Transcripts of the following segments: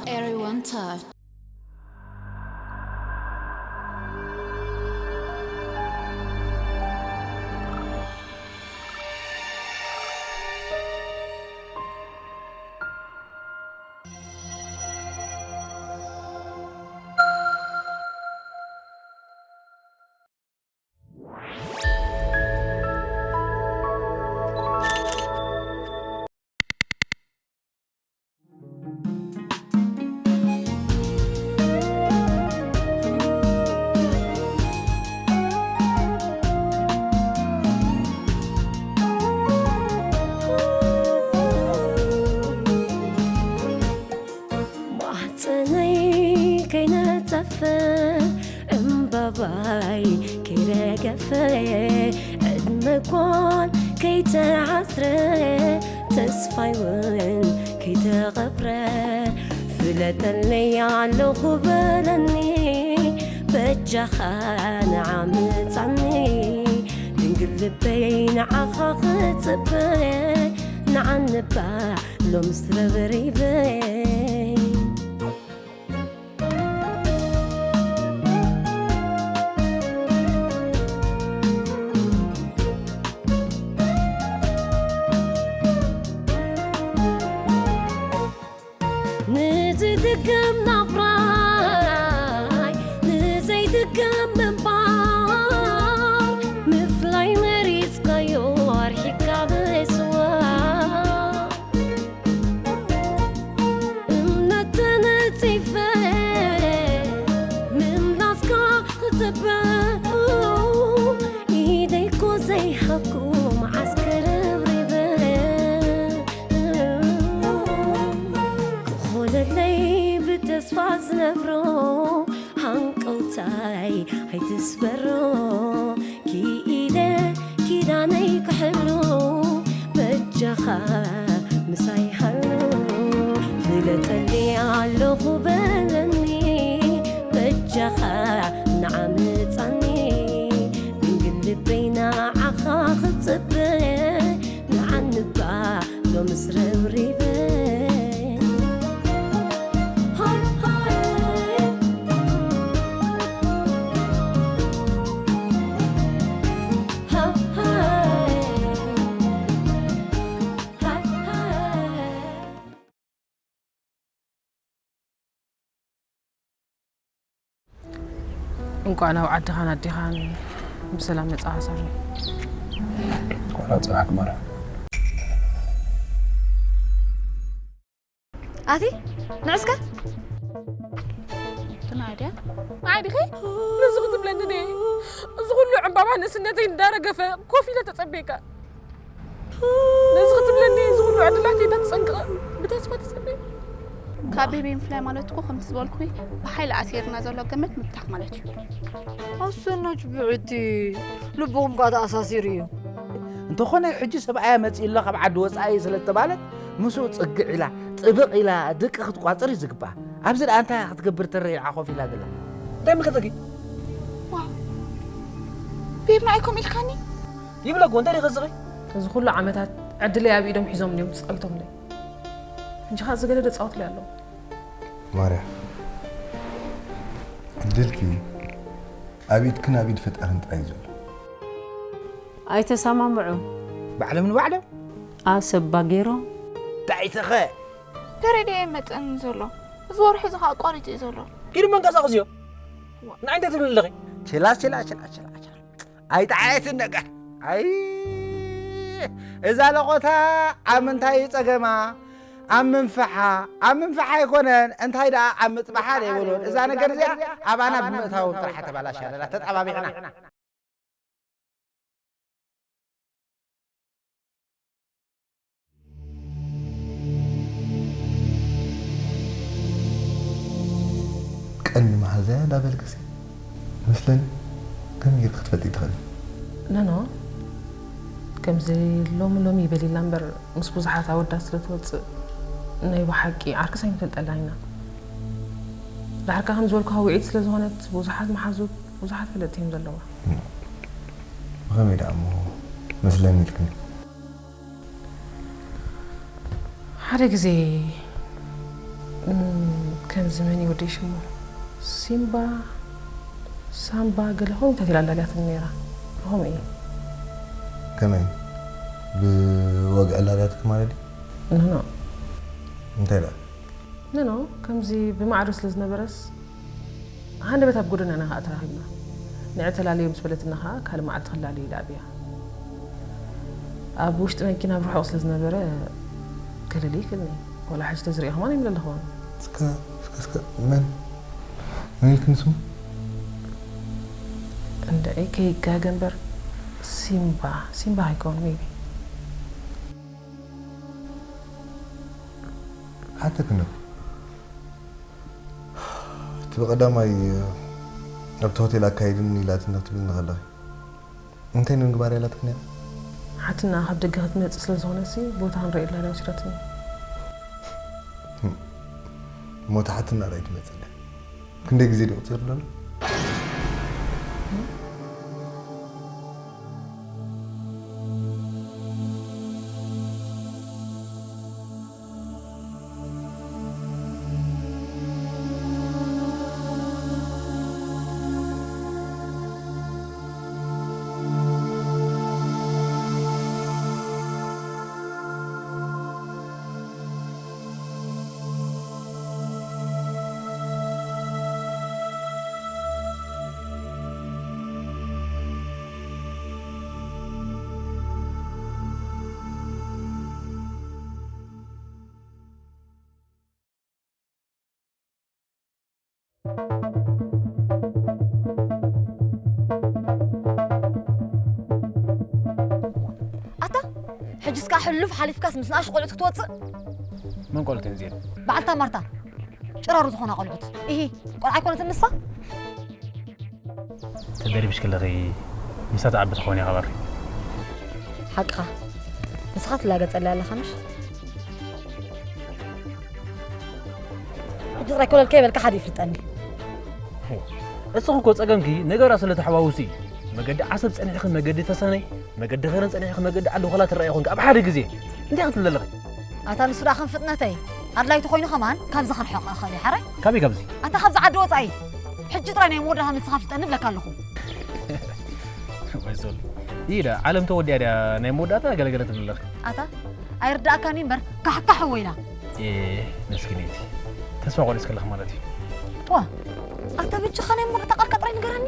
Everyone touch. ማህፀነይ ከይነፀፈ እምባባይ ከይረገፈ ዕድመ ጓል ከይተዓስረ ተስፋይ እውን ከይተቐብረ ፍለጠለይ ኣለኹ በለኒ በጃኻ ንዓምፃኒ ድንግል ልበይ ንዓኻ ክፅበ ንዓንባ ሎምስ ረብሪበይ ንዝድገም ናብራይ ንዘይድገም ምንባር ምፍላይ መሪፅካዮ ኣርሒካ ብስዋ እምነት ተነፂፈ ምምላስካ ክፅበ ኢደይኮ ዘይሃብኩ መዓስ ከረብሪበ ክኾነለይ ብተስፋ ዝነብሮ ሃንቀውታይ ኣይትስበሮ ክኢለ ኪዳነይ ክሕሉ በጃኻ ምሳይ ሃሉ ፍለጠኒ ኣለኹ በለኒ በጃኻ ንዓምፃኒ ድንግል ልበይ ንዓኻ ክፅበ ንዓንባ ሎምስ ረብሪበ እንቋዕ ናብ ዓድኻን ኣዴኻን ብሰላም መጻኻ ሳሚ። እንቋዕ ኣብጽሓኪ ማራ። ኣቲ ንዕስከ ትናድያ ንዓይ ዲኺ ነዚ ክትብለኒ ድየ? እዚ ኩሉ ዕምባባ ንእስነተይ እንዳረገፈ ኮፍ ኢለ ተጸብየካ። ነዚ ክትብለኒ እዚ ኩሉ ዕድላት እንዳተጸንቀቐ ብተስፋ ተጸበየ። ካብ ቤቢ ምፍላይ ማለት እኮ ከምቲ ዝበልኩ ብሓይሊ ኣሲርና ዘሎ ገመድ ምብታኽ ማለት እዩ። ኣሰናጅ ብዕቲ ልብኹም ከኣ ተኣሳሲሩ እዩ። እንተኾነ ሕጂ ሰብኣያ መጺኡ ኣሎ ካብ ዓዲ ወጻኢ ስለ እተባለት ምስኡ ጽግዕ ኢላ ጥብቕ ኢላ ድቂ ክትቋጽር እዩ ዝግባኣ። ኣብዚ ደኣ እንታይ እያ ክትገብር ትርእ ኢልዓ ኮፍ ኢላ ዘላ? እንታይ ምከተኪ? ቤብ ንዓይ ከምኡ ኢልካኒ? ይብለኩ እንታይ ዲኺ ዝኺ? እዚ ኩሉ ዓመታት ዕድለይ ኣብ ኢዶም ሒዞም እዮም ጸልቶም ለይ። ሕጂ ኸኣ ዝገደደ ጻወት ለይ ኣለዉ። ማርያ ዕድልኪ ኣብ ኢድክን ኣብ ኢድ ፈጣርን ጥራይ እዩ ዘሎ። ኣይተሰማምዑ ባዕሎም ንባዕሎም ኣሰባ ገይሮም ዳይተኸ ተረድኤ መጠን ዘሎ እዚ ወርሒ እዚ ከዓ ኣቋሪጡ እዩ ዘሎ። ኢዱ መንቀሳቕስዮ ንዓይ እንታይ ትብል ኣለኺ? ችላ ችላ ችላ ችላ ችላ ኣይጠዓየትን ነገር ኣይ እዛ ለቖታ ኣብ ምንታይ እዩ ጸገማ? ኣብ ምንፍሓ ኣብ ምንፍሓ ኣይኮነን እንታይ ደኣ ኣብ ምጥባሓ ዘይበሎን እዛ ነገር እዚኣ ኣባና ብምእታዎም ጥራሕ ተባላሻ ዘላ ተጣባቢዕና ቀንዲ መሓዛያ እንዳበልክሲ መስለኒ ከመይ ጌርኪ ክትፈልጢ ትኽእሊ? ነኖ ከምዚ ሎሚ ሎሚ ይበል ኢላ እምበር ምስ ብዙሓት ኣወዳት ስለ ትወፅእ ናይ ብሓቂ ዓርክስ ኣይንፈልጠላን ኢና። ዳሕርካ ከም ዝበልኩኻ ውዒት ስለ ዝኾነት ብዙሓት መሓዙት ብዙሓት ፈለጥቲ እዮም ዘለዋ። ብኸመይ ደኣ እሞ መስለኒ ኢልክኒ? ሓደ ግዜ ከምዚ መን እዩ ወደይ ሽሙ? ሲምባ፣ ሳምባ፣ ገለ ከምኡታት ኢላ ኣላልያትኒ ነይራ። ከምኡ እዩ። ከመይ? ብወግዒ ኣላልያትኪ ማለት ድዩ? ኖኖ። እንታይ ደኣ? ኖኖ፣ ከምዚ ብማዕዶ ስለ ዝነበረስ፣ ሃንደበት ኣብ ጎደናና ከኣ ተራኺብና። ንዒ ተላለዩ ምስ በለትና ከኣ፣ ካልእ መዓልቲ ክላለ ኢለ ኣብያ። ኣብ ውሽጢ መኪና ኣብ ርሑቕ ስለ ዝነበረ፣ ከለሊ ይክእልኒ። ዋላ ሕጂ ተዝሪኦ ከማን ይምለለኽዎን። እስከ፣ እስከ፣ እስከ፣ መን? መን ኢልክኒ ስሙ? እንድዒ ከይጋገ እምበር፣ ሲምባ፣ ሲምባ ኣይከውን፣ ሜቢ። ሓተክኒ። እቲ ብቐዳማይ ኣብቲ ሆቴል ኣካይድኒ ኢላትኒ ክትብልኒ ከለኺ እንታይ ንምግባር እያ ኢላትክኒ እያ? ሓትና ካብ ደገ ክትመጽእ ስለ ዝኾነሲ ቦታ ክንርእየላ ኢላ ወሲዳትኒ። እሞ እታ ሓትና ዶ ኣይትመጽእ ድያ? ክንደይ ግዜ ድዩ ቁጺሩ ዘሎ? ኣታ ሕጅስ ከኣ ሕሉፍ ሓሊፍካስ ምስ ንኣሽቱ ቆልዑት ክትወጽእ? መን ቆልዑት እየን እዚኤን? በዓልታ ማርታ ጭራሩ ዝኾና ቆልዑት። ኢሂ ቆልዓ ኣይኮነትን ንሳ? ተደሪብሽ ከለኺ ምሳ ትዓቢ ትኾኒ እያ ከባሪ። ሓቅኻ ንስኻ ትላገጸላ ኣለኻ ምሽ? ሕጂ ጥራይ ኮለል ከይበልካ ሓደ ይፍልጠኒ። እስኺ እኮ ጸገምኪ ነገራ ስለ ተሓዋውሲ እዩ። መገዲ ዓሰብ ጸኒሕኺ መገዲ ተሰነይ፣ መገዲ ኸረን ጸኒሕኺ መገዲ ዓዲ ኾላ ትረኣይ ኾንኪ ኣብ ሓደ ግዜ። እንታይ ክትብሊ ኣለኺ? ኣታ ንሱ ደኣ ከም ፍጥነተይ ኣድላይ ተኾይኑ ኸማን ካብዚ ክርሕቕ እኽእል እየ ሓራይ። ካበይ ካብዚ? ኣታ ካብዚ ዓዲ ወጻኢ። ሕጂ ጥራይ ናይ መወዳእታ ንስኻ ፍልጠኒ እብለካ ኣለኹ። ወይ ሶል። ኢዳ ዓለም ተወዲኣ ድያ ናይ መወዳእታ ገለገለ ትብሊ ኣለኺ። ኣታ ኣይርዳእካን እዩ እምበር ካሕካሕ ወይላ። ኤ መስኪነይቲ ተስፋ ቆሪጽ ከለኺ ማለት እዩ። ዋ ኣታ በጃኻ ናይ መወዳእታ ቃልካ ጥራይ ንገረኒ።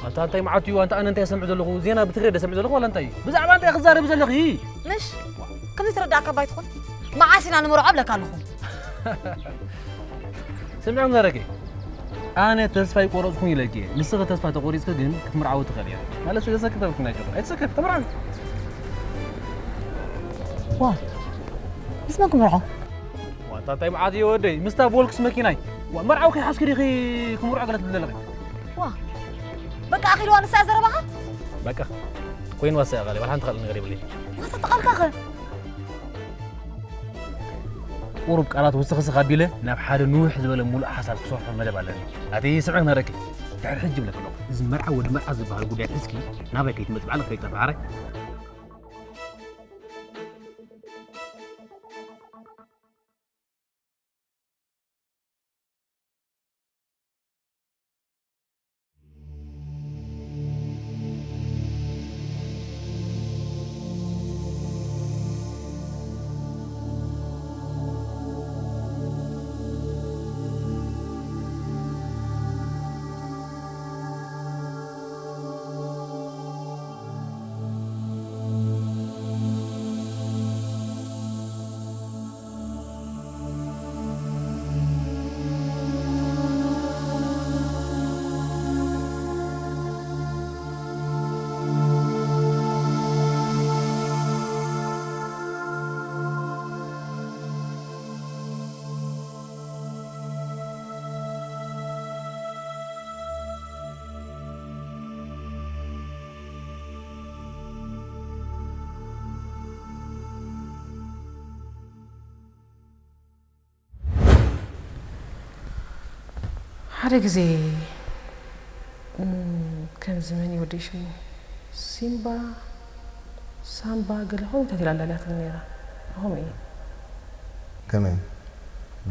ኣታ እንታይ መዓት እዩ ኣንታ ኣነ እንታይ ሰምዕ ዘለኹ ዜና ብትግረ ደ ሰምዕ ዘለኹ ዋላ እንታይ እዩ ብዛዕባ እንታይ ክዛረብ ዘለኺ? ምሽ ከምዚ ትረዳእካ ባይትኾን መዓስ ኢና ንመርዖ እብለካ ኣለኹ። ስምዒ መረቂ ኣነ ተስፋ ይቆረጽኩን ኢለኪ እየ። ንስኺ ተስፋ ተቆሪጽኪ ግን ክትምርዓዊ ትኽእሊ ኢኺ። ማለት ስለ ዘሰክፍ ተብልኩ ናይ ጭራሽ ኣይትሰከፍ ተምርዓዊ። ዋ ምስ መን ክምርዖ? ዋንታ እንታይ መዓት እየ ወደይ ምስታ ቮልክስ መኪናይ። ዋ መርዓዊ ከይሓዝኪ ዲኺ ክምርዖ ገለ ትብሊ ዘለኺ? ዋ በቃ ኣኺልዋ ንሳ እያ ዘረባኻ? በቃ ኮይንዋ እሳ እያ ቃለይ ዋላ ሓንቲ ካልእ ነገር የብለይ። ዋታ ተቓልካኸ? ቁሩብ ቃላት ውስኽስኽ ኣቢለ ናብ ሓደ ንውሕ ዝበለ ሙሉእ ሓሳብ ክሰርሖ መደብ ኣለኒ። ኣቲ ስምዕክ ነረኪ ድሕሪ ሕጂ ብለክ ኣለኹ። እዚ መርዓ ወዲ መርዓ ዝበሃል ጉዳይ ሒዝኪ ናባይ ከይትመጽ ባዕልክ ከይትጠፍዓረ። ሓደ ግዜ ከምዚ መን እዩ ወደይ ሽሙ ሲምባ ሳምባ ገለ ከምኡታት ኢላ ኣላልያትኒ ነይራ። ከምኡ እዩ። ከመይ?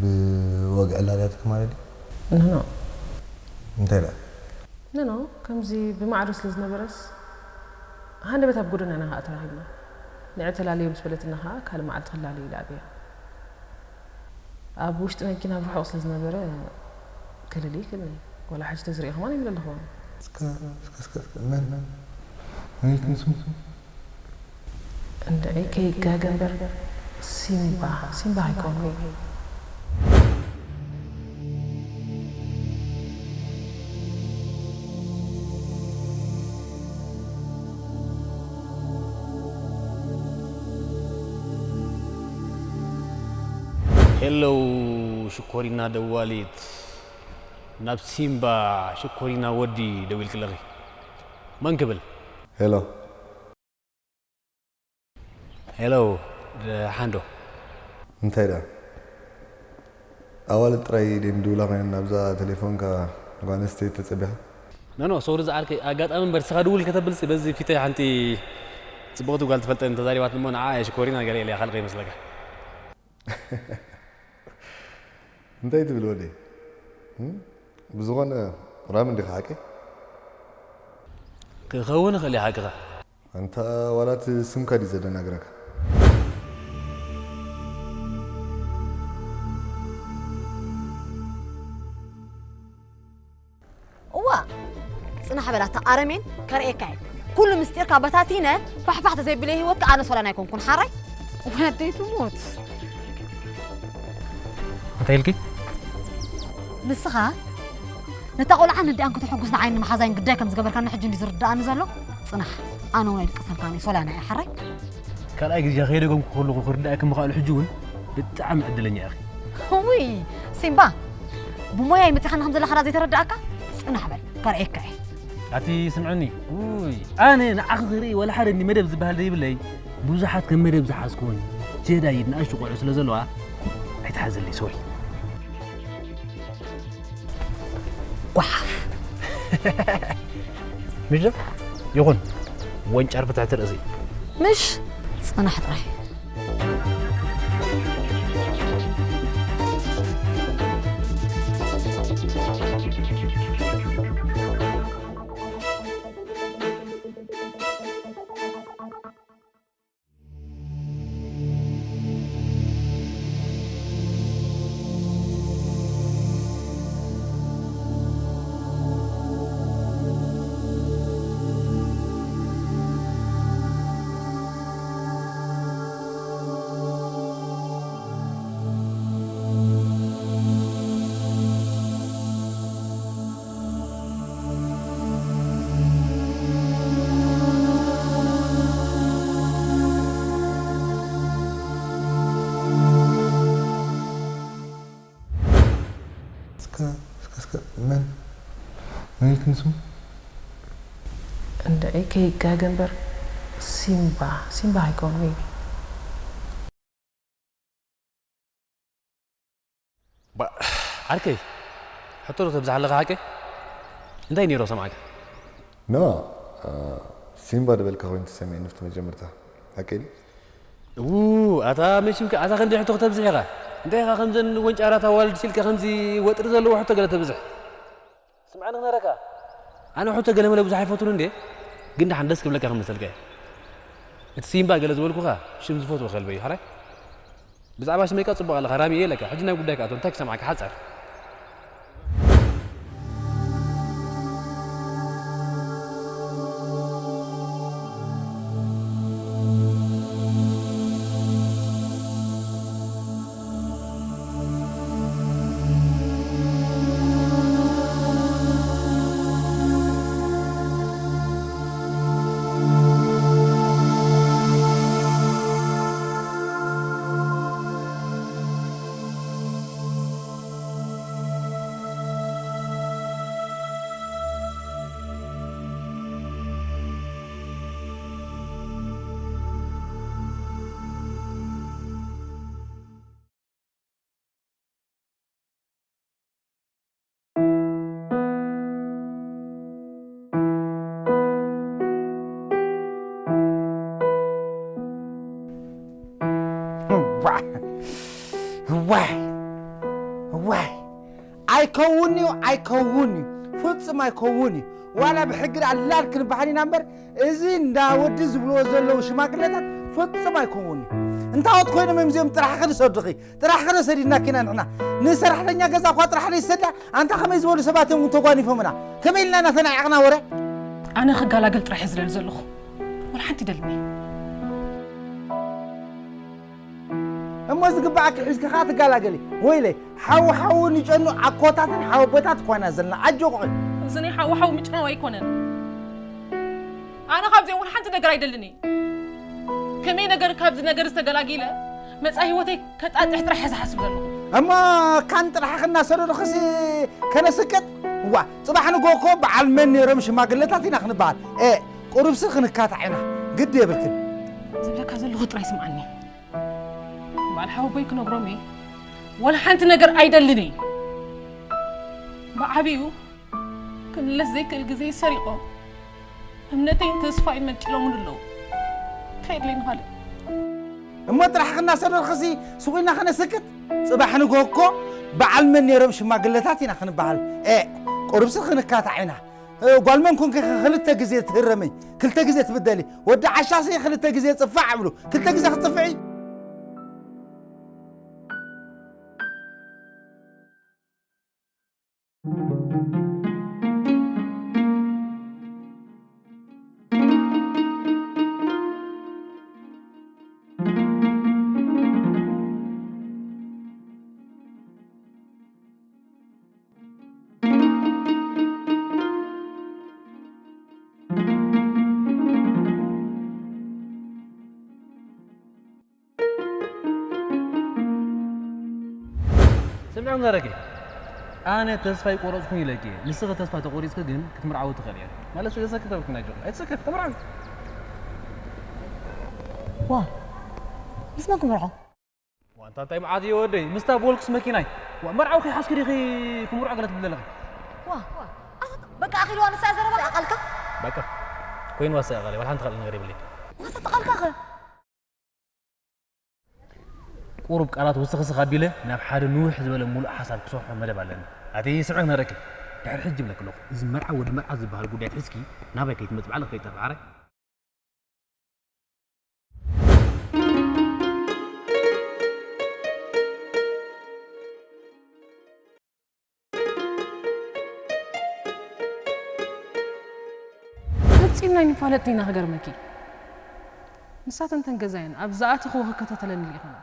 ብወግዒ ላልያትኪ ማለት ድዩ? ንኖ እንታይ ደኣ? ንኖ ከምዚ ብማዕዶ ስለ ዝነበረስ፣ ሃንደበት ኣብ ጎደና ኢና ኸኣ ተራኺብና። ንዒ ተላለየ ምስ በለትና ኸኣ ካልእ መዓልቲ ክላለየ ኢለ ኣብያ። ኣብ ውሽጢ መኪና ኣብ ርሑቕ ስለ ዝነበረ፣ ክልል ይክልኒ። ዋላ ሕጂ ተዝሪኦ ከማን ይብል ኣለኹ። እስከ እስከ እስከ እስከ መን መን መን ኢልክኒ ስሙ? እንድዒ ከይጋገ እምበር፣ ሲምባ ሲምባ ኣይኮንኩይ። ሄሎ ሽኮሪና ደዋሊት፣ ናብ ሲምባ ሽኮሪና ወዲ ደዊልክለኺ። መን ክብል? ሄሎ ሄሎ፣ ደሓን ዶ? እንታይ ደኣ? ኣዋልድ ጥራይ ድየን ድውላ ኮይነን ናብዛ ቴሌፎንካ ጓል ኣንስተይቲ ተጸቢኻ? ኖ ኖ፣ ሶሪ ዝዓርከይ፣ ኣጋጣሚ እምበር ንስኻ ድውል ከተብልሲ በዚ ፊተይ ሓንቲ ጽብቕቲ ጓል ትፈልጠኒ ተዛሪባትኒ እሞ ንዓ እየ ሽኮሪና ገለ ኢለ እየ፣ ካልእ ከይመስለካ። እንታይ ትብል ወደይ? እም? ብዝኾነ ራሚ እንዲኻ ሓቀይ? ክኸውን ይኽእል እዩ ሓቅኻ። ኣንታ ዋላ እቲ ስምካ ድዩ ዘደናግረካ? እዋ ጽናሕ በላታ ኣረሜን ከርእየካ እየ። ኩሉ ምስጢርካ በታቲነ ፋሕፋሕ ተዘይብለይ ህይወትካ ኣነ ሶላን ኣይኮንኩን ሓራይ። ወደይ ትሞት። እንታይ ኢልኪ? ንስኻ ነታ ቆልዓ ንዲኣን ከተሐጉስ ንዓይን ንምሓዛይን ግዳይ ከም ዝገበርካኒ ሕጂ እንዲ ዝርድኣኒ ዘሎ። ጽናሕ ኣነ እውን ኣይድቅሰልካን እየ ሶላና እየ ሓራይ። ካልኣይ ግዜ ከይደገምኩ ከለኹ ክርድኣኪ ምኽኣሉ ሕጂ እውን ብጣዕሚ ዕድለኛ ኢኺ። ውይ ሲምባ ብሞያይ መፂኻኒ ከም ዘለኻ ዳ ዘይተረድኣካ? ጽናሕ በል ከርእየካ እየ። ኣቲ ስምዕኒ፣ ውይ ኣነ ንዓኺ ክርኢ ወላ ሓደ እንዲ መደብ ዝበሃል ዘይብለይ፣ ብዙሓት ከም መደብ ዝሓዝኩውን ጀዳይድ ንኣሽቱ ቆልዑ ስለ ዘለዋ ኣይትሓዘለይ ሶሪ። ጓሓፍ። ምሽ ይኹን ወንጫር ፍትሕቲ ርእሲ። ምሽ ጽናሕ ጥራይ። እስከ እስከ እስከ መን መን ኢልክኒ ስሙ? እንድዒ ከይጋገ እምበር፣ ሲምባ ሲምባ ኣይኮንኩይ። ዓርከይ፣ ሕቶ ዶ ተብዝሓ ኣለኻ ሓቀይ? እንታይ ነይሩ ሰማዕካ? ኖ፣ ሲምባ ዝበልካ ኮይኑ ተሰሚዑ ንፍቲ መጀመርታ። ሓቀይ ድዩ? ው ኣታ መሽምካ ኣታ ክንዲ ሕቶ ክተብዝሕ ኢኻ። እንታይ ኢኻ ከምዘን ወንጫራት ኣዋልድ ሲልካ ከምዚ ወጥሪ ዘለዎ ሕቶ ገለ ተብዝሕ? ስምዓኒ ክነረካ። ኣነ ሕቶ ገለ መለ ብዙሕ ኣይፈቱን እንዴ፣ ግን ደሓን ደስ ክብለካ ክመሰልካ እየ። እቲ ሲምባ ገለ ዝበልኩኻ ሽም ዝፈትዎ ከልበ እዩ ሓራይ። ብዛዕባ ሽመይካ ጽቡቕ ኣለኻ ራሚ እየ ኢለካ። ሕጂ ናብ ጉዳይካ ኣቶ እንታይ ክሰምዓካ ሓጻር። ዋይ ዋይ ዋይ ኣይከውን እዩ ኣይከውን እዩ ፍጹም ኣይከውን እዩ። ዋላ ብሕጊ ደኣ ላል ክንበሃል ኢና እምበር፣ እዚ እንዳ ወዲ ዝብልዎ ዘለዉ ሽማግለታት ፍጹም ኣይከውን እዩ። እንታወት ኮይኖም እዮም እዚኦም ጥራሕ ክንሰዱኺ ጥራሕ ክንሰዲድናኪ ኢና ንሕና። ንሰራሕተኛ ገዛ እኳ ጥራሕ ዘይሰዳ ኣንታ ከመይ ዝበሉ ሰባት እዮም ተጓኒፎምና? ከመይ ኢልና እናተናዒቕና ወረ? ኣነ ክጋላገል ጥራሕ እየ ዝደሊ ዘለኹ። ወላ ሓንቲ ይደልኒ። እሞ ዝግባኣኪ ሒዝኪ ከኣ ትጋላገሊ። ወይለይ፣ ሓው ሓው ንጨኑ ኣኮታትን ሓወቦታት እኳ ኢና ዘለና። ኣጆኹ። እዚ ናይ ሓው ሓው ምጭናው ኣይኮነን። ኣነ ካብዚኦም እውን ሓንቲ ነገር ኣይደልን እየ። ከመይ ነገር ካብዚ ነገር ዝተገላጊለ መጻኢ ህይወተይ ከጣጥሕ ጥራሕ እየ ዝሓስብ ዘለኹ። እሞ ካን ጥራሕ ክናሰደዱኽሲ ከነስቅጥ? እዋ፣ ጽባሕ ንግሆ እኮ በዓል መን ነይሮም ሽማግለታት ኢና ክንበሃል። ኤ፣ ቁሩብሲ ክንካታዕ ኢና። ግዲ የብልክን። ዝብለካ ዘለኹ ጥራይ ስምዓኒ። በዓል ሓወቦይ ክነግሮም እየ። ወላ ሓንቲ ነገር ኣይደልን እየ። ብዓብዩ ክምለስ ዘይክእል ግዜ ሰሪቖም እምነተይን ተስፋይን መንጢሎምሉ ኣለዉ። እንታይ የድልየኒ ካልእ? እሞ ጥራሕ ክናሰደርክሲ ስቑ ኢልና ከነስክት? ጽባሕ ንግሆ እኮ በዓል መን ነይሮም ሽማግለታት ኢና ክንበሃል። ኤ፣ ቁሩብሲ ክንካታዕ ኢና። እ፣ ጓል መን ኮንኪ ክልተ ግዜ ትህረሚ፣ ክልተ ግዜ ትብደሊ። ወዲ ዓሻሲ ክልተ ግዜ ጽፋዕ እብሉ፣ ክልተ ግዜ ክትጽፍዒ። ስምዒ ምዛረኪ ኣነ ተስፋ ይቆረጽኩን ኢለኪ እየ። ንስኺ ተስፋ ተቆሪጽኪ ግን ክትምርዓዊ ትኽእል እየ። ማለት ስለ ዘሰክተልኩ ናይ ጆክ ኣይትሰከፍ ተምርዓዊ። ዋ፣ ምስ መን ክምርዖ? ዋንታ እንታይ መዓት እየ ወደይ? ምስታ ቦልክስ መኪናይ። ዋ፣ መርዓዊ ከይሓዝኪ ዲኺ ክምርዖ ገለ ትብሊ ዘለኺ? ዋ፣ ኣታ በቃ ኣኺልዋ ንሳ ዘረባ ቃልካ? በቃ ኮይንዋ ስቕ በሊ፣ ዋላ ሓንቲ ካልእ ነገር የብለይ። ዋታ ተቓልካ ኸ? ቁሩብ ቃላት ውስኽስኽ ኣቢለ ናብ ሓደ ንውሕ ዝበለ ሙሉእ ሓሳብ ክሰርሖ መደብ ኣለኒ። ኣቲ ስምዕን መረኪ፣ ድሕሪ ሕጂ ይብለኪ ኣለኹ። እዚ መርዓ ወዲ መርዓ ዝበሃል ጉዳይ ትሕዝኪ ናባይ ከይትመጽ ባዕልኺ ከይትጠርዓረ። ገጺም ናይ ንፋለጥ ዲና ክገርመኪ። ንሳተን ተን ገዛየን ኣብ ዝኣተኽዎ ክከታተለኒ ልኢኸን።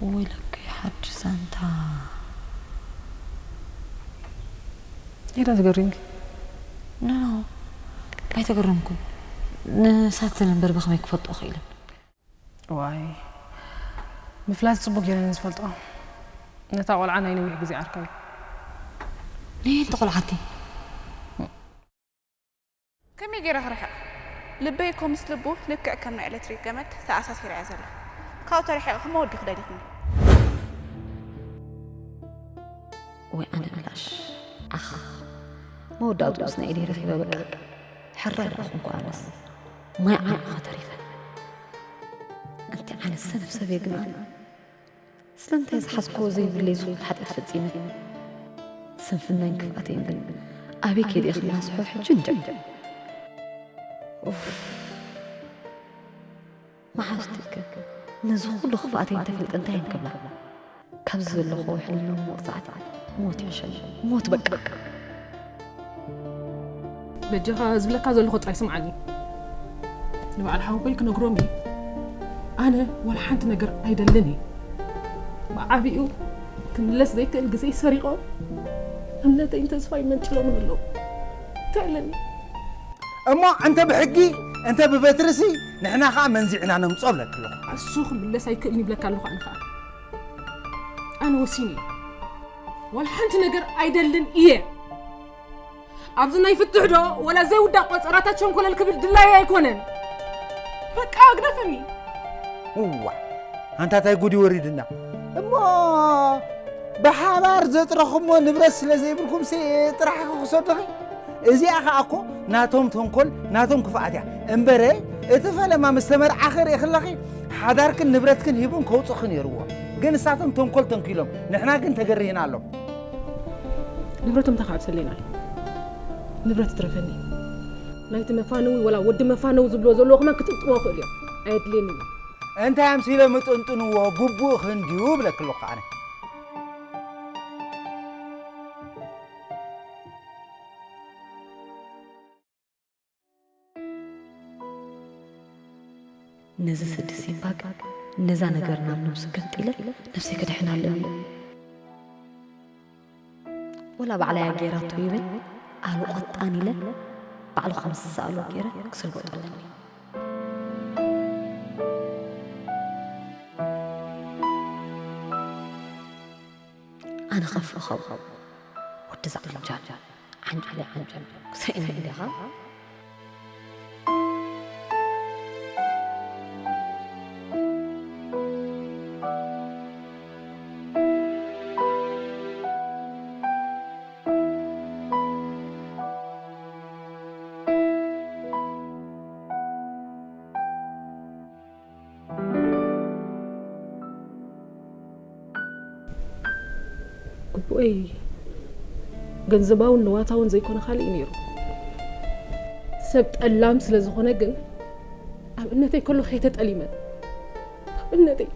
ወይለከይ ሓድሽ ዛንታ። እንታይ ትገሪምኪ? ኖ፣ ኖ፣ ኣይተገረምኩን። ንሳተን እምበር ብኸመይ ክፈልጥኦ ክኢለን? ዋይ፣ ምፍላጥ ጽቡቕ ገይረን ዝፈልጥኦ። ነታ ቆልዓ ናይ ነዊሕ ግዜ ዓርከይ። ነየንቲ ቆልዓቲ? ከመይ ገይረ ክርሕቕ? ልበይ እኮ ምስ ልቡ ልክዕ ከም ናይ ኤሌክትሪክ ገመድ ተኣሳሲራ እያ ዘላ። ካብኡ ተርሒቐ ክመወድኽ ደሊኹኒ። ወይ ኣነ ብላሽ። ኣኻ፣ መወዳእትኡስ ናይ ኢደይ ረኺበ በቃ። ሕራይ ደኣ ኮንኩ ኣነስ። ማይ ዓሚቐ ተሪፈ። ኣንቲ ዓነስ ሰነፍ ሰብ እየ ግን ኣነ። ስለምንታይ ዝሓዝክዎ ዘይብለይ ዝኹን ሓጢኣት ፈጺመ? ስንፍናይን ክፍኣተይን ግን ኣበይ ከይደ እየ ክናስሖ ሕጂ እንጃ። ኡፍ። መሓዙተይከ ነዚ ኩሉ ክፍኣተይ እንተፈልጠ እንታይ እየን ክብላ? ካብዚ ዘለኹዎ ሕልናዊ መቕጻዕቲ ሞት ይሕሸኒ። ሞት በቃ። በጃኻ ዝብለካ ዘለኹ ጥራይ ስምዓኒ። ንበዓል ሓወቦይ ክነግሮም እየ። ኣነ ዋላ ሓንቲ ነገር ኣይደልን እየ። ብዓቢኡ ክምለስ ዘይክእል ግዜ ሰሪቖም እምነተይን ተስፋይ መንጢሎምን ኣለዉ። እንታይ ኣለኒ? እሞ እንተ ብሕጊ እንተ ብበትርሲ ንሕና ኸኣ መንዚዕና ነምጾ ብለኪ ኣለኹ። እሱ ክምለስ ኣይክእልን ይብለካ ኣለኹ ኣነ ኸኣ። ኣነ ወሲነ እየ። ዋላ ሓንቲ ነገር ኣይደልን እየ። ኣብዚ ናይ ፍትሕ ዶ ወላ ዘይውዳእ ቆጸራታት ሸንኮለል ክብል ድላየ ኣይኮነን። በቃ ኣግደፈኒ። እዋ፣ ኣንታ እንታይ ጉድ እዩ ወሪድና። እሞ ብሓባር ዘጥረኹሞ ንብረት ስለ ዘይብልኩምሲ ጥራሕ ኢኹ ክሰደኺ? እዚኣ ኸኣ እኮ ናቶም ተንኮል፣ ናቶም ክፍኣት እያ። እምበረ እቲ ፈለማ ምስ ተመርዓኺ ርኢኺ ኣለኺ፣ ሓዳርክን ንብረትክን ሂቦም ከውጽእኺ ነይርዎም። ግን ንሳቶም ተንኮል ተንኪሎም፣ ንሕና ግን ተገሪህናሎም። ንብረቶም እንታይ ክዓብሰለይ ንዓይ? ንብረት ትረፈኒ። ናይቲ መፋነዊ ወላ ወዲ መፋነዊ ዝብልዎ ዘለዎ ከማን ክጥምጥሞ ይኽእሉ እዮም። ኣየድልየንን እዩ። እንታይ ኣምሲሎም ይጥንጥንዎ፣ ግቡእ ክንድዩ እብለኪ ኣለኹ ኣነ። ነዚ ስዲ ሲምባግ ነዛ ነገር ናብ ነብሱ ገንጢለ ነብሰይ ክድሕን ኣለኒ። ወላ ባዕላያ ጌራቶ ይበል ኣሉ ቀጣን ኢለ ባዕሉ ከም ዝሰኣሎ ጌረ ክስልቦ ጠለኒ። ኣነ ከፍእኸው ወዲ ዛዕንጃል ዓንጃለይ ዓንጃል ክሰእኒ እንዲኻ። ግቡአይ ገንዘባውን ንዋታውን ዘይኮነ ካልእ እዩ ነይሩ። ሰብ ጠላም ስለ ዝኾነ ግን ኣብ እምነተይ ከሎ ከይተጠሊመ ኣብ እምነተይ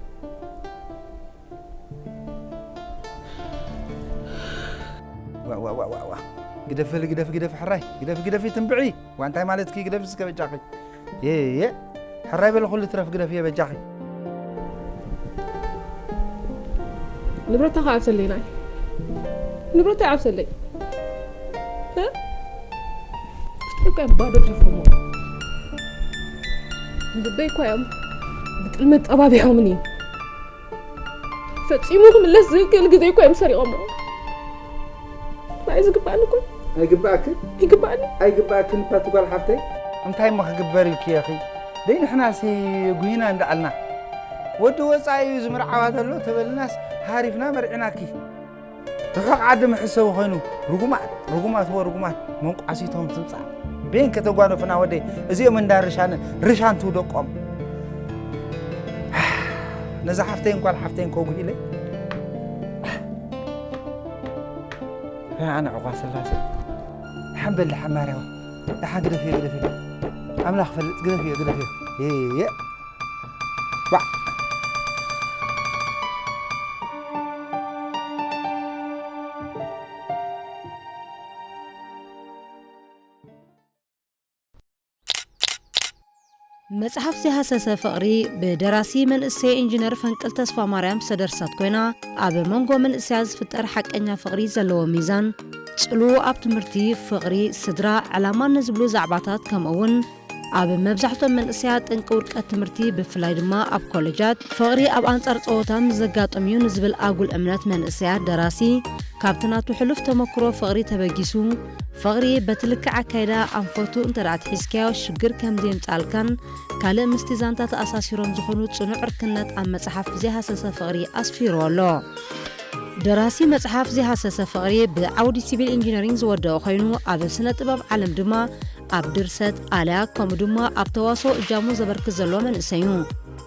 ዋ ዋ ዋ ዋ ዋ። ግደፍ በሊ ግደፍ ግደፍ ሕራይ ግደፍ ግደፊ ትንብዒ ዋ እንታይ ማለትኪ ግደፊ እስከ በጃኺ የ የ ሕራይ በሊ ኩሉ ትረፍ ግደፊ በጃኺ ንብረታ ከዓብሰለይ ናይ ንብረታ ይዓብሰለይ እ? ብጥልቀ ባዶ ሸፈሞ ልበይ እኮ እዮም ብጥልመት ጠባቢሖምኒ ፈጺሙ ክምለስ ዝክእል ግዜ እኮ እዮም ሰሪቖሞ። ናይ ዝግባኣኒ እኮ ኣይግባኣክን ይግባኣኒ ኣይግባኣክን እኳ ትጓል ሓፍተይ። እንታይ እሞ ክግበር ኢልኪ ኢኺ? ደይ ንሕናሲ ጉሂና እንዳኣልና ወዲ ወፃኢ እዩ ዝምርዓዋ ዘሎ ተበልናስ ሃሪፍና መርዒናኪ። ርሑቕ ዓዲ መሕሰቢ ኮይኑ ርጉማት ርጉማት ወ ርጉማት መንቋሲቶም ትምፃእ ቤን ከተጓነፉና ወደይ እዚኦም እንዳ ርሻን ርሻንቱ ደቆም ነዛ ሓፍተይን ጓል ሓፍተይን ከጉሂለይ ኣነ ዕቋ ስላሴ ሓንበል ሓማርያዋ ደሓን ግደፍዮ ግደፍዮ ኣምላኽ ፈልጥ ግደፍዮ ግደፍዮ የ መጽሓፍ ዘይሃሰሰ ፍቕሪ ብደራሲ መንእሰይ ኢንጂነር ፈንቅል ተስፋማርያም ዝተደርሰት ኮይና፣ ኣብ መንጎ መንእሰያት ዝፍጠር ሓቀኛ ፍቕሪ ዘለዎ ሚዛን፣ ጽልዎ ኣብ ትምህርቲ፣ ፍቕሪ፣ ስድራ፣ ዕላማን ንዝብሉ ዛዕባታት ከምኡ እውን ኣብ መብዛሕትኦም መንእሰያት ጠንቂ ውድቀት ትምህርቲ ብፍላይ ድማ ኣብ ኮለጃት ፍቕሪ ኣብ ኣንጻር ጸወታ ምስ ዘጋጥም እዩ ንዝብል ኣጉል እምነት መንእሰያት ደራሲ ካብቲ ናቱ ሕሉፍ ተመክሮ ፍቕሪ ተበጊሱ ፍቕሪ በቲ ልክዕ ኣካይዳ ኣንፈቱ እንተ ደኣ ኣትሒዝካዮ ሽግር ከም ዘየምጽኣልካን ካልእ ምስቲ ዛንታ ተኣሳሲሮም ዝኾኑ ጽኑዕ ዕርክነት ኣብ መጽሓፍ ዘይሃሰሰ ፍቕሪ ኣስፊርዎ ኣሎ። ደራሲ መጽሓፍ ዘይሃሰሰ ፍቕሪ ብዓውዲ ሲቪል ኢንጂነሪንግ ዝወደኦ ኮይኑ ኣብ ስነ ጥበብ ዓለም ድማ ኣብ ድርሰት፣ ኣልያ ከምኡ ድማ ኣብ ተዋስኦ እጃሙ ዘበርክት ዘሎ መንእሰይ እዩ።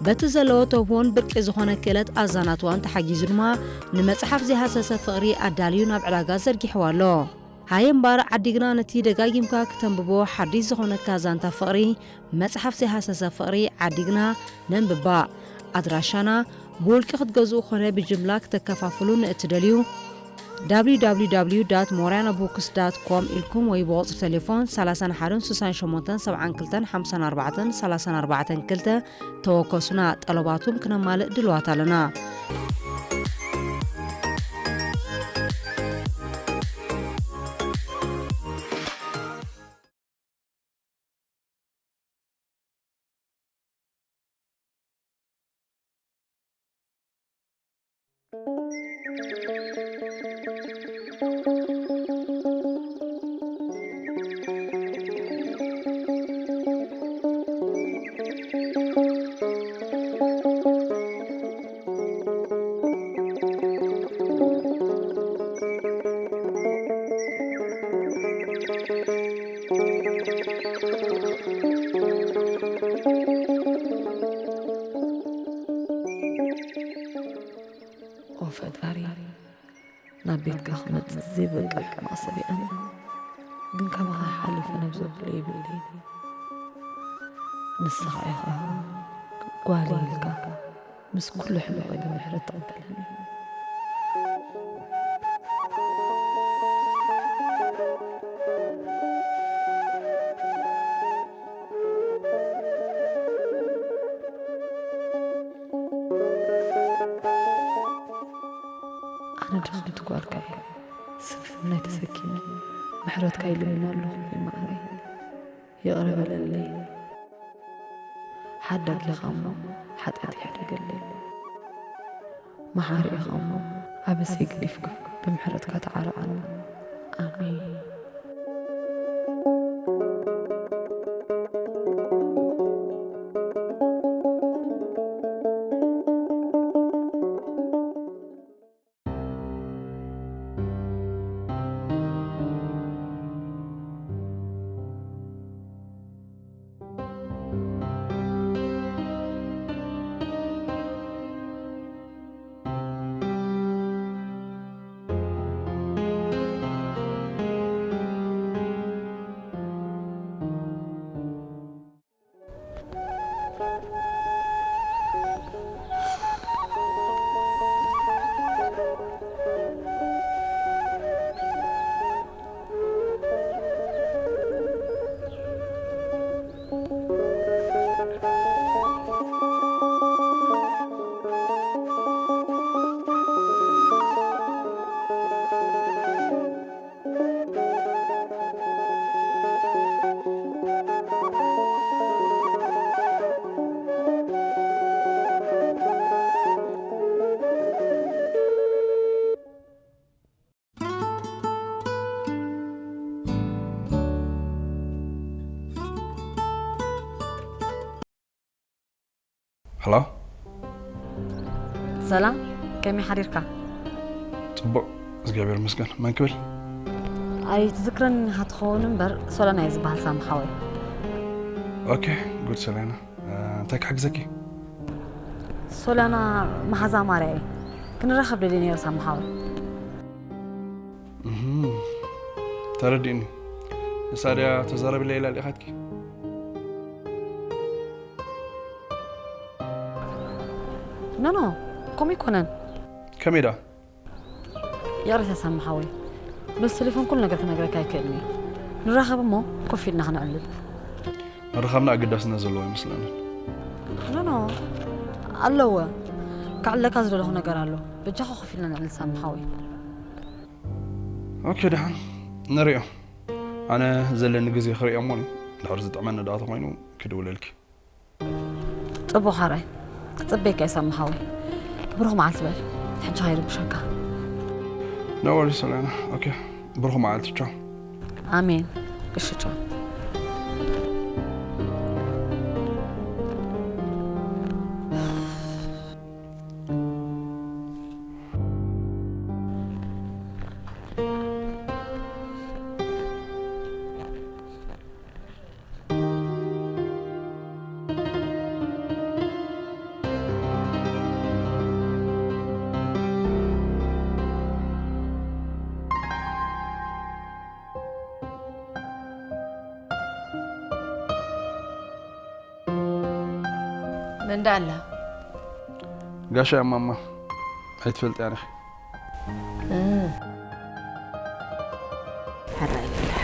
በቲ ዘለዎ ተውህቦን ብርቂ ዝኾነ ክእለት ኣዛናትዋን ተሓጊዙ ድማ ንመጽሓፍ ዘይሃሰሰ ፍቕሪ ኣዳልዩ ናብ ዕዳጋ ዘርጊሕዋ ኣሎ። ሃየ እምባር ዓዲግና ነቲ ደጋጊምካ ክተንብቦ ሓዲሽ ዝኾነካ ዛንታ ፍቕሪ መጽሓፍ ዘይሃሰሰ ፍቕሪ ዓዲግና ነንብባ። ኣድራሻና ብውልቂ ክትገዝኡ ኮነ ብጅምላ ክተከፋፍሉ ንእትደልዩ www.morianabooks.com ኢልኩም ወይ ብቁጽሪ ቴሌፎን ሰላሳን ሓደን ስሳን ሸሞንተን ሰብዓን ክልተን ሓምሳን ኣርባዕተን ሰላሳን ኣርባዕተን ክልተ ተወከሱና። ጠለባትኩም ክነማልእ ድልዋት ኣለና። ፈጣሪ፣ ናብ ቤትካ ክመጽእ ዘይበቅዕ ሕማቕ ሰብ እየ ኣነ። ግን ካባኻ ሓሊፈ ነብዘብሎ የብለይን። ንስኻ ኢኻ ጓለይ ኢልካ ምስ ኩሉ ሕመቐይ ብምሕረት ተቐበለኒ። ኣነ ድኽምቲ ጓልካ እየ። ስንፍናይ ተሰኪመ ምሕረትካ ይልምን ኣለኹ። ማዕረይ፣ ይቕረ በለለይ። ሓዳጊኻ እሞ ሓጢኣተይ ሕደገለይ። መሓሪ ኢኻ እሞ ኣበሰይ ገዲፍካ ብምሕረትካ ተዓረቐኒ። ኣሜን። ሄሎ። ሰላም፣ ከመይ ሓዲርካ? ጽቡቕ፣ እግዚኣብሔር ይመስገን። መን ክብል? ኣይትዝክረኒ ኢኻ ትኸውን እምበር፣ ሶለና እየ ዝበሃል ሳሚ ሓወይ። ኦኬ፣ ጉድ ሶለና። እ፣ እንታይ ክሕግዘኪ? ሶለና መሓዛ ማርያ እየ። ክንራኸብ ደልየ ነይረ ሳሚ ሓወይ። እህም፣ ተረዲእኒ። ንሳ ድያ ተዛረብለይ ኢላ ልኢኻትኪ? ኖ ኖ፣ ከምኡ ኣይኮነን። ከመይ ደኣ? ይቕሬታ ሳሚ ሓወይ፣ በዚ ቴሌፎን ኩሉ ነገር ክነግረካ ኣይክእልን እየ። ንራኸብ እሞ ኮፍ ኢልና ክነዕልል። ምርኻብና ኣገዳስነት ዘለዎ ኣይመስለንን። ኖ ኖ፣ ኣለወ። ከዕልለካ ዝደለኹ ነገር ኣሎ። በጃኻ ኮፍ ኢልና ነዕልል ሳሚ ሓወይ። ኦኬ፣ ደሓን ንሪኦ። ኣነ ዘለኒ ግዜ ክርእዮ እሞ ድሕሪ ዝጥዕመኒ ደኣ ተኾይኑ ክድውለልኪ። ጽቡቕ ሓራይ፣ ክጽበየካ እየ ሳሚ ሓወይ። ብሩኽ መዓልቲ በል፣ ሕጂ ከይርብሸካ። No worries ሶልያና። ኦኬ፣ ብሩኽ መዓልቲ። ቻው። ኣሜን። እሺ፣ ቻው። መን ደኣ ኣላ? ጋሻ እያ ማማ፣ ኣይትፈልጥያን ኢኺ። ሕራይ ይልሓ።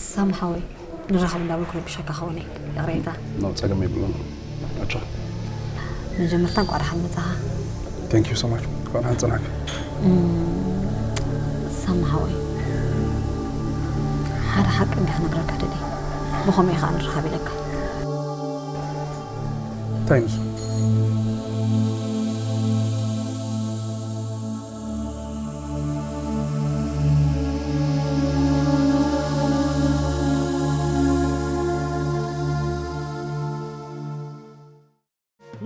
ሳሚ ሓወይ፣ ንራኸብ እንዳበልኩ ረቢሸካ ክኸውን እየ። ይቕሬታ። No፣ ጸገም የብሉን። ኣጆኺ። መጀመርታ እንቋዕ ደሓን መጻኻ። Thank you so much. እንኳን ሓንጽናክ። ሳማ ሓወይ፣ ሓደ ሓቂ እንዲያ ክነግረካ ደልየ። ብኸምኡ እዩ ከዓ ንራኸብ ኢለካ። Thanks.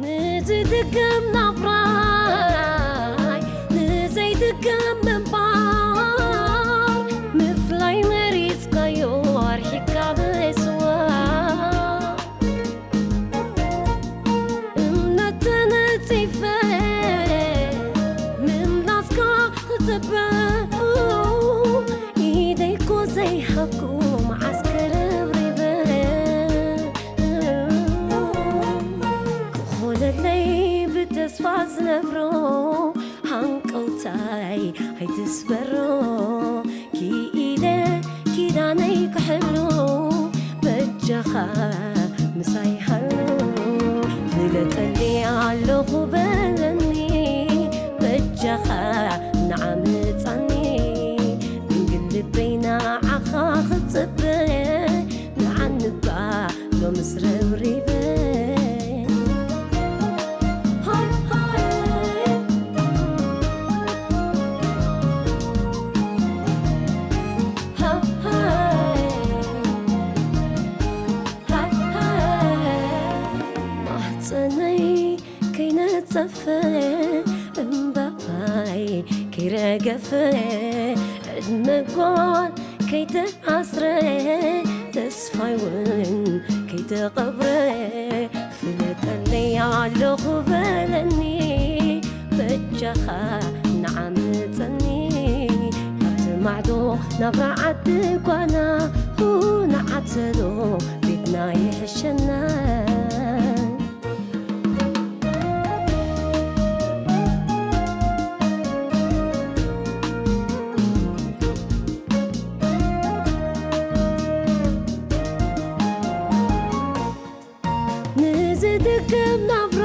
ንዝድገም ናብራይ ንዘይድገም ምንባር ምፍላይ መሪፅካዮ ኣርሒካ ምስዋር እምነት ተነፂፈ ምምላስካ ክፅበ ኢደይኮ ዘይሃብኩ መዓስ ከረብሪበ ክኾነለይ ብተስፋ ዝነብሮ ሃንቀውታይ ኣይትስበሮ ክኢለ ኪዳነይ ክሕሉ በጃኻ ምሳይ ሃሉ ፍለጠኒ ኣለኹ በለኒ በጃኻ ንዓምፃኒ ድንግል ልበይ ንዓኻ ክፅበ ንዓንባ ሎምስ ረብሪበ ማህፀነይ ከይነፀፈ እምባባይ ከይረገፈ ዕድመ ጓል ከይተኣስረ ተስፋይ እውን ከይተቐብረ ፍለጠለይ ኣለኹ በለኒ በጃኻ ንዓምፀኒ ካብቲ ማዕዶ ናብራ ዓዲ ጓና ንዓተሎ ቤትና ይሕሸና ንዝድገም ናብራ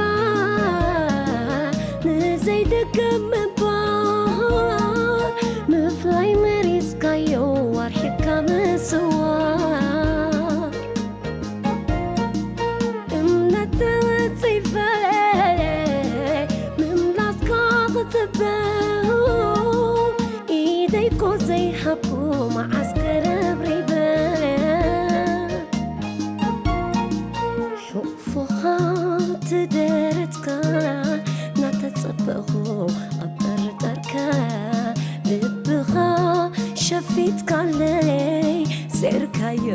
ንዘይድገም ምባል ምፍላይ መሪፅካዮ ኣርሒካ ምስዋር እምነት ተወፂፈ ምምላስካ ክፅበ ኢደይኮ ዘይሃብኩ መዓስ ከረብሪበ ሕቑፎኻ ትደረትካ ናተፀበኹ ኣብ ጠርጠርካ ልብኻ ሸፊትካለይ ሴርካዮ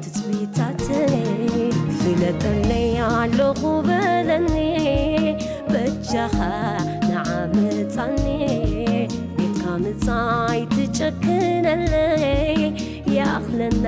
ትፅቢታተይ ፍለጠለይ ኣለኹ በለኒ በጃኻ ንዓምፃኒ ቤትካ ምፃይ ትጨክነለይ ይኣኽለና